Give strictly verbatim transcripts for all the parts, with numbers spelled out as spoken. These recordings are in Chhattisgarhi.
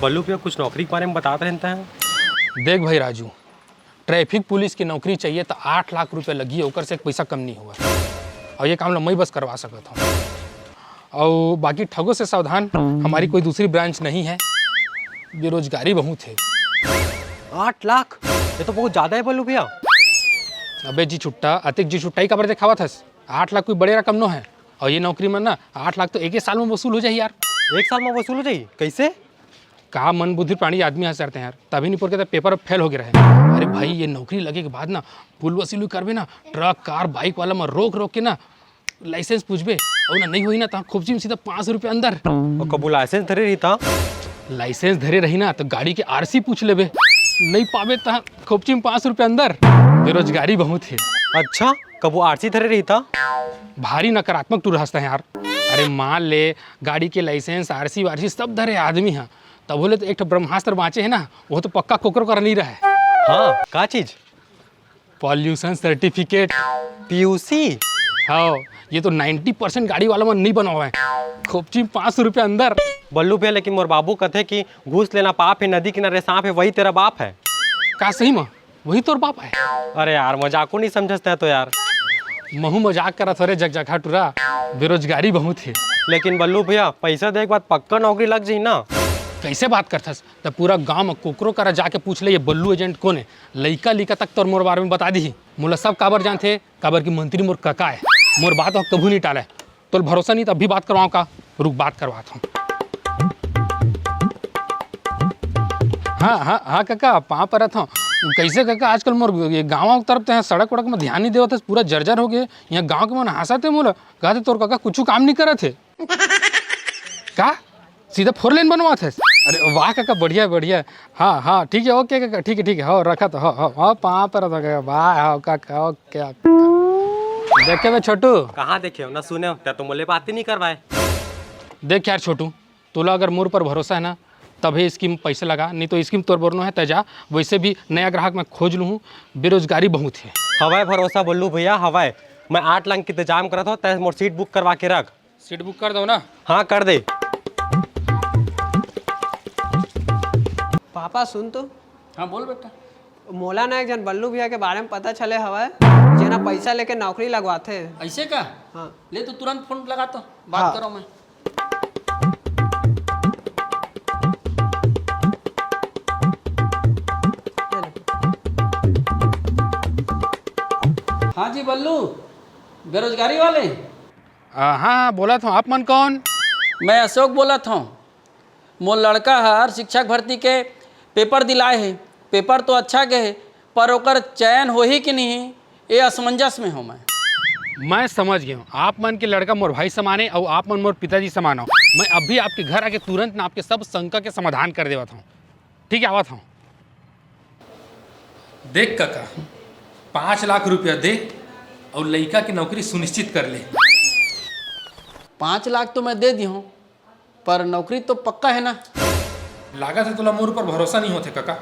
बल्लू भैया, कुछ नौकरी के बारे में बतात रहे हैं। देख भाई राजू, ट्रैफिक पुलिस की नौकरी चाहिए तो आठ लाख रुपया लगी, ओकर से एक पैसा कम नहीं हुआ। और ये काम ला मैं बस करवा सकता हूँ। और बाकी ठगों से सावधान, हमारी कोई दूसरी ब्रांच नहीं है, बेरोजगारी बहुत है। आठ लाख? ये तो बहुत ज्यादा है बल्लू भैया। अबे जी छुट्टा, अतिक जी छुट्टा ही काबर देखावत हस? आठ लाख कोई बड़े रकम नो है। और ये नौकरी में ना आठ लाख तो एक ही साल में वसूल हो जाए यार। एक साल में वसूल हो जाए? कैसे? का मन बुद्धि प्राणी आदमी हंस रहे हैं यार, तभी नहीं पढ़ के तो पेपर फेल हो गए रहे। अरे भाई, ये नौकरी लगे के बाद ना पुल वसूली करबे ना, ट्रक कार बाइक वाला में रोक रोक के ना लाइसेंस पूछबे, और ना नहीं होई ना तो खोपची में सीधा पाँच सौ रुपया अंदर। और कबू लाइसेंस धरे रही था? लाइसेंस धरे रही ना तो गाड़ी के आरसी पूछ लेबे, नहीं पाबे तो खोपची में पाँच सौ रुपया अंदर। बेरोजगारी बहुत है। अच्छा, कबू आरसी धरे रही था? भारी नकारात्मक टूर हंसता है यार। अरे मान ले, गाड़ी के लाइसेंस, आरसी वारसी सब धरे आदमी है, तब बोले तो एक ठो ब्रह्मास्त्र बाँचे है ना, वो तो पक्का कोकरो कर नहीं रहा है। हाँ, का चीज? Pollution certificate. पीयूसी? हाँ, ये तो नाइन्टी परसेंट गाड़ी वाला मन नहीं बनवा है। खोपची में पाँच सौ रुपया अंदर। बल्लू भैया, लेकिन मोर बाबू कथे कि घूस लेना पाप है, नदी किनारे सांप है, वही तेरा बाप है। का सही में? वही तोर बाप है? अरे यार, मजाको नहीं समझता है तो यार। महू मजाक करत हो रे जगजगहा टूरा, बेरोजगारी बहुत है। लेकिन बल्लू भैया, पैसा दे के बाद पक्का नौकरी लग जाई ना। कैसे बात करथस? त पूरा गांव में कोकरो करा जाके पूछ ले, ये बल्लू एजेंट कौन है? लइका लिका तक तोर मोर बारे में बता दी। मोला सब काबर जानथे, काबर कि मंत्री मोर कका है। मोर बात ह कभू नहीं टाले। तोल भरोसा नहीं त अभी बात करवाओ का? रुक, बात करवात हूँ। हाँ हाँ हाँ कका, पाँव परत हूँ। कैसे कका, आजकल मोर ये गाँव तरफ ते हैं, सड़क वड़क में ध्यान नहीं देवत है, पूरा जर्जर हो गए। यहाँ गाँव के मन हंसत है मोला, कहते तोर कका कुछ काम नहीं करत है। का? सीधा फोर लेन बनवात है? अरे वाह कका, बढ़िया बढ़िया। हाँ हाँ ठीक है, ओके कका, ठीक है ठीक है, हो रखत हो, हो, हो, पाँव परत हूँ कका, वाह, हो कका, ओके। देखे बे छोटू। कहाँ देखे हो ना सुने हो, ते तो मोले बात ही नहीं करवाए। देख यार छोटू, तोला अगर मोर पर भरोसा है ना, तभी स्कीम पैसे लगा, नहीं तो स्कीम तोर बर नो है, तै जा। वैसे भी नया ग्राहक मैं खोज लूँ हूँ, बेरोजगारी बहुत है। हवाए भरोसा बल्लू भैया, हवाए। मैं आठ लाख के इंतजाम करत हो, तै मोर सीट बुक करवा के रख। सीट बुक कर दो ना। हाँ, कर दे। पापा सुन तो। हाँ बोल बेटा। मोला ना एक झन बल्लू भैया के बारे में पता चले हवय, जेना पैसा लेके नौकरी लगवाथे। ऐसे का? हाँ। ले तो तुरंत फोन लगा तो बात हाँ। करो मैं। हाँ जी बल्लू, बेरोजगारी वाले। आ, हाँ हाँ, बोलत हूँ, आप मन कौन? मैं अशोक बोलत हूँ। मोर लड़का हर शिक्षक भर्ती के पेपर दिलाए हे। पेपर तो अच्छा गे हे, पर ओकर चयन होही कि नहीं, ये असमंजस में हूँ मैं। मैं समझ गया हूँ, आप मन के लड़का मोर भाई समान है और आप मन मोर पिताजी समान हो। मैं अभी आपके घर आके तुरंत ना आपके सब शंका के समाधान कर देवत हूँ। ठीक है, आवत हूँ। देख कका, पाँच लाख रुपया दे और लइका की नौकरी सुनिश्चित कर ले। पाँच लाख तो मैं दे दी हूँ, पर नौकरी तो पक्का है ना? लागत है तोला मोर ऊपर भरोसा नहीं होथे कका।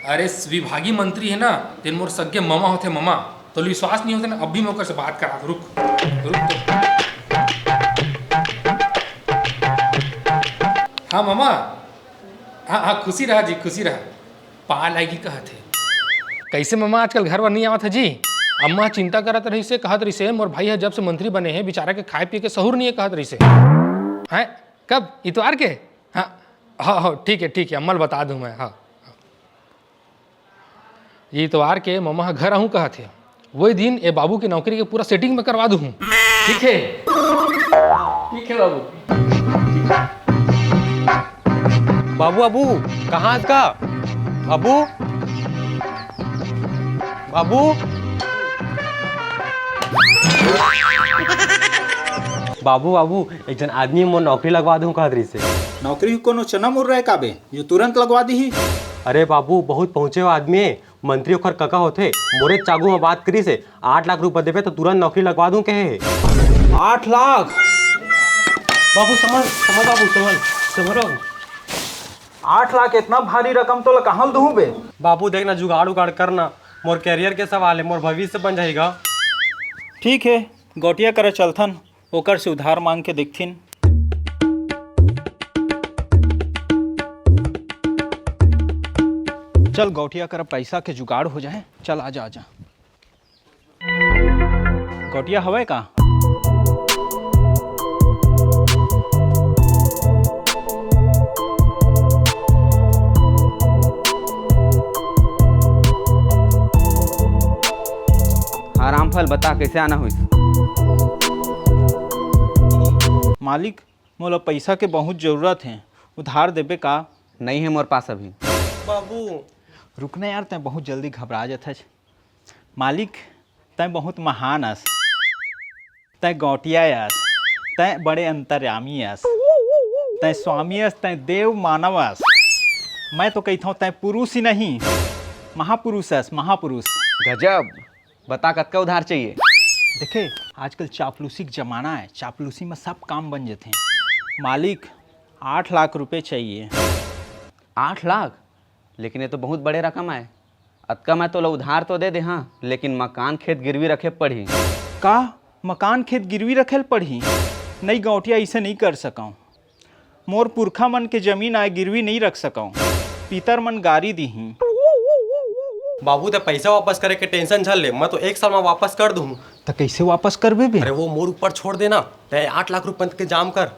अरे विभागीय मंत्री है ना, तेन मोर सगे ममा होथे ममा, तो विश्वास नहीं होथे ना। अभी मैं ओकर से बात करा, रुक, रुक तो। हाँ ममा, हाँ हाँ, खुशी रहा जी, खुशी रहा। पा लागी कहत हे। कैसे ममा आजकल घर बर नहीं आवत है जी? अम्मा चिंता करत रहिसे, कहत रहिसे मोर भाई ह जब से मंत्री बने हे, बेचारा के खाए पिए के सहूर नहीं है कहत रहिसे। हैं? कब? इतवार के? हाँ हाँ हाँ, ठीक है ठीक है, अम्मा ल बता दूँ मैं। हाँ, ये इतवार के ममा ह घर आहूँ कहत हे। वही दिन ए बाबू के नौकरी के पूरा सेटिंग में करवा दूँ। ठीक है, ठीक है बाबू। बाबू, बाबू, कहाँ हस का? बाबू, बाबू, बाबू, बाबू, एक झन आदमी मोर नौकरी लगवा दूँ कहत रहिसे। नौकरी कोनो चना मुर्रा हे का बे, जो तुरंत लगवा दीही? अरे बाबू, बहुत पहुँचे हो आदमी हे, मंत्री ओखर कका होथे, मोरे चागू में बात करिस हे, आठ लाख रुपया देबे तो तुरंत नौकरी लगवा दूं कहे हे। आठ लाख? बाबू समर, समर बाबू, समर, समर बाबू। आठ लाख इतना भारी रकम तोला कहाँ ले दूं बे? बाबू देख ना, जुगाड़ उगाड़ कर ना, मोर कैरियर के सवाल है, मोर भविष्य बन जाएगा। ठीक है, गौटिया करा चलथन। ओकर से उधार मांग के देखथिन। चल गौटिया कर पैसा के जुगाड़ हो जाए। चल आजा, आजा। गौटिया हवय का? हाँ रामफल, बता कइसे आना होइस? मालिक, मोला पइसा के बहुत जरूरत हे, उधार देबे का? नइ हे मोर पास अभी। बाबू। रुक ना यार, तैं बहुत जल्दी घबरा जाथस। मालिक, तैं बहुत महान अस, तैं गौटिया अस, तैं बड़े अंतर्यामी अस, तैं स्वामी अस, तैं देव मानव अस। मैं तो कहिथौं तैं पुरुष ही नहीं, महापुरुष अस, महापुरुष। गजब। बता कतका उधार चाहिए? देखे, आजकल चापलूसी के जमाना है, चापलूसी में सब काम बन जाते हैं। मालिक, आठ लाख रुपए चाहिए। आठ लाख? लेकिन ये तो बहुत बड़े रकम आय। अतका मैं तोला उधार तो दे दे हाँ, लेकिन मकान खेत गिरवी रखे पड़ही। का? मकान खेत गिरवी रखे ल पड़ही? नहीं गौटिया, ऐसे नहीं कर सकौं। मोर पुरखा मन के जमीन आय, गिरवी नहीं रख सकौं। पितर मन गारी दीही। बाबू, ते पैसा वापस करे के टेंशन झन ले, मैं तो एक साल में वापस कर दूँ। त कैसे वापस करबे बे? अरे वो मोर ऊपर छोड़ देना, ते आठ लाख रुपए के जाम कर।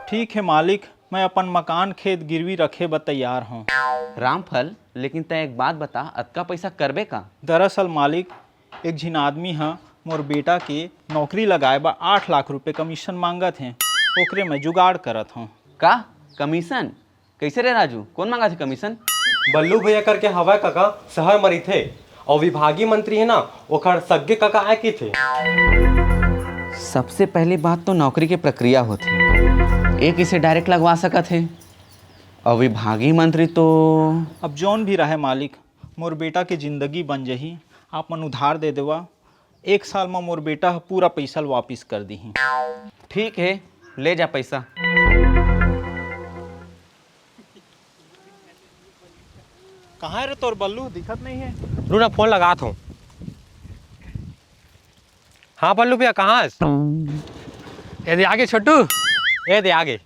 ठीक है मालिक, मैं अपन मकान खेत गिरवी रखे बर तैयार हूँ। रामफल, लेकिन तैं एक बात बता, अतका पैसा करबे का? दरअसल मालिक, एक झिन आदमी ह मोर बेटा के नौकरी लगाए बर आठ लाख रुपए कमीशन मांगत हे, ओकरे मैं जुगाड़ करत हूँ। का? कमीशन? कैसे रे राजू, कौन मांगत हे कमीशन? बल्लू भैया करके हवय कका, शहर म रहिथे, अउ विभागीय मंत्री हे ना, ओखर सग्गे कका आय किथे। सबसे पहली बात तो नौकरी के प्रक्रिया होथे, एक इसे डायरेक्ट लगवा सकत हे, अउ विभागीय मंत्री तो अब जौन भी रहे मालिक, मोर बेटा के जिंदगी बन जही, आप मन उधार दे देवा। एक साल म मोर बेटा ह पूरा पइसा ल वापिस कर दिही। ठीक हे, ले जा पइसा। कहाँ हे रे तोर बल्लू? दिखत नहीं हे। रुक ना, फोन लगात हूँ। हाँ बल्लू भैया, कहाँ हस? ए दे आगे छोटू, ए दे आगे।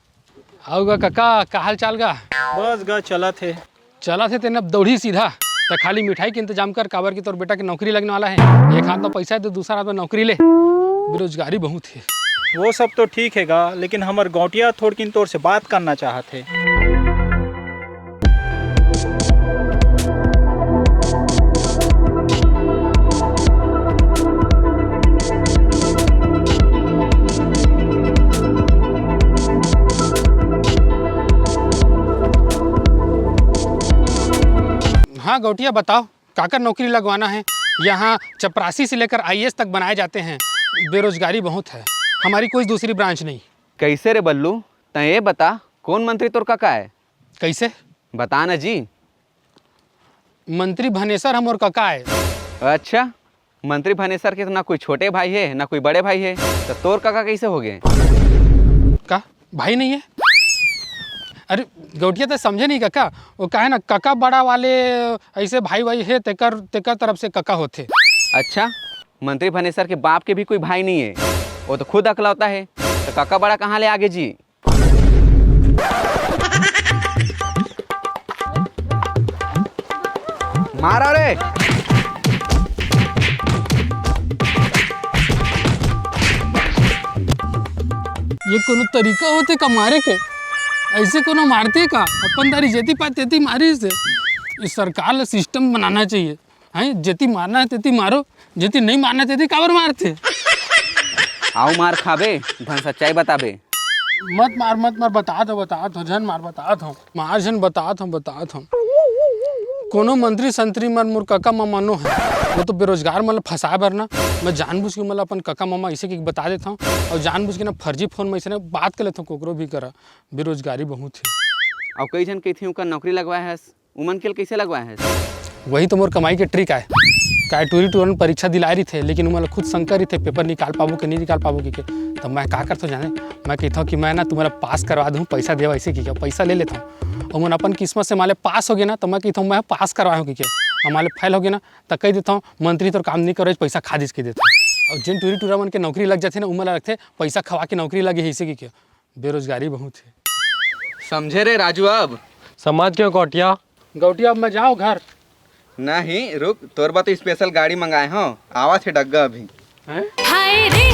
अउ गा कका, का हाल चाल गा? बस गा, चलत हे। चलत हे तेन अब दौड़ी सीधा। त खाली मिठाई के इंतजाम कर, काबर कि तोर बेटा के नौकरी लगने वाला हे। एक हाथ में पैसा हे तो दूसरा हाथ में नौकरी ले। बेरोजगारी बहुत हे। वो सब तो ठीक हे गा, लेकिन हमर गौटिया थोड़किन तोर से बात करना चाहत हे। हाँ गौटिया, बताओ, काकर नौकरी लगवाना है? यहाँ चपरासी से लेकर आईएएस तक बनाए जाते हैं। बेरोजगारी बहुत है, हमारी कोई दूसरी ब्रांच नहीं। कैसे रे बल्लू, तैं ये बता, कौन मंत्री तोर कका है? कैसे? बता ना जी। मंत्री भनेसर ह मोर कका आय। अच्छा, मंत्री भनेसर के ना कोई छोटे भाई हे, ना कोई बड़े भाई हे, त तोर कका कैसे हो गए? का भाई नहीं है? अरे गौटिया, त समझे नहीं कका, वो का है ना, कका बड़ा वाले ऐसे भाई भाई हे, तेकर तेकर तरफ से कका होथे। अच्छा, मंत्री भनेसर के बाप के भी कोई भाई नहीं है, वो तो खुद अकलौता है, तो कका बड़ा कहाँ ले आगे जी? मारा रे। ये कोनो तरीका होथे का मारे के? ऐसे कोनो मारथे का? अपन दारी जेती पाय तेती मारिस हे। ये सरकार ला सिस्टम बनाना चाहिए। हैं, जेती मारना हे तेती मारो, जेती नहीं मारना हे तेती काबर मारथे? आओ मार खाबे, धन सच्चाई बताबे। मत मार, मत मार, बतात हौं, बतात हौं, झन मार, बतात हौं। मार झन, बतात हौं, बतात हौं। कोनो मंत्री संतरी मन मोर कका ममा नो हे, वो तो बेरोजगार मन ल फंसाए बर ना, मैं जानबूझ के मतलब अपन कका ममा ऐसे के बता देथौं, अउ जानबूझ के ना फर्जी फोन में ऐसे ना बात कर लेथौं कोकरो भी करा, बेरोजगारी बहुत हे। अउ कई झन कहिथे ओकर नौकरी लगवाए हस, उमन के ल कइसे लगवाए हस? वही तो मोर कमाई के ट्रिक आय। काय टूरी टूरन परीक्षा दिलाए रहिथे, लेकिन उमन ल खुद शंका रहिथे, पेपर निकाल पाबो कि नहीं निकाल पाबो कहिके। त मैं का करथौं जाने, मैं कहिथौं कि मैं ना तुम्हला पास करवा दूँ, पैसा देवा ऐसे कहिके, पैसा ले लेथौं। अउ उमन अपन किस्मत से माले पास हो गे ना, त मैं कहिथौं मैं पास करवाए हौं कहिके, अउ माले फेल हो गे ना, त कहि देथौं मंत्री तोर काम नहीं करे, पैसा खा दिस कहि देथौं। अउ जेन टूरी टूरा मन के नौकरी लग जाथे ना, उमन ल लगथे पैसा खवा के नौकरी लगे हे ऐसे कहिके। बेरोजगारी बहुत हे। समझे रे राजू अब? समझ गेंव गौटिया, गौटिया, अब मैं जाओ घर। नहीं, रुक, तोर बर तो स्पेशल गाड़ी मंगाए हंव, आवत हे डग्गा अभी। हैं? हाय रे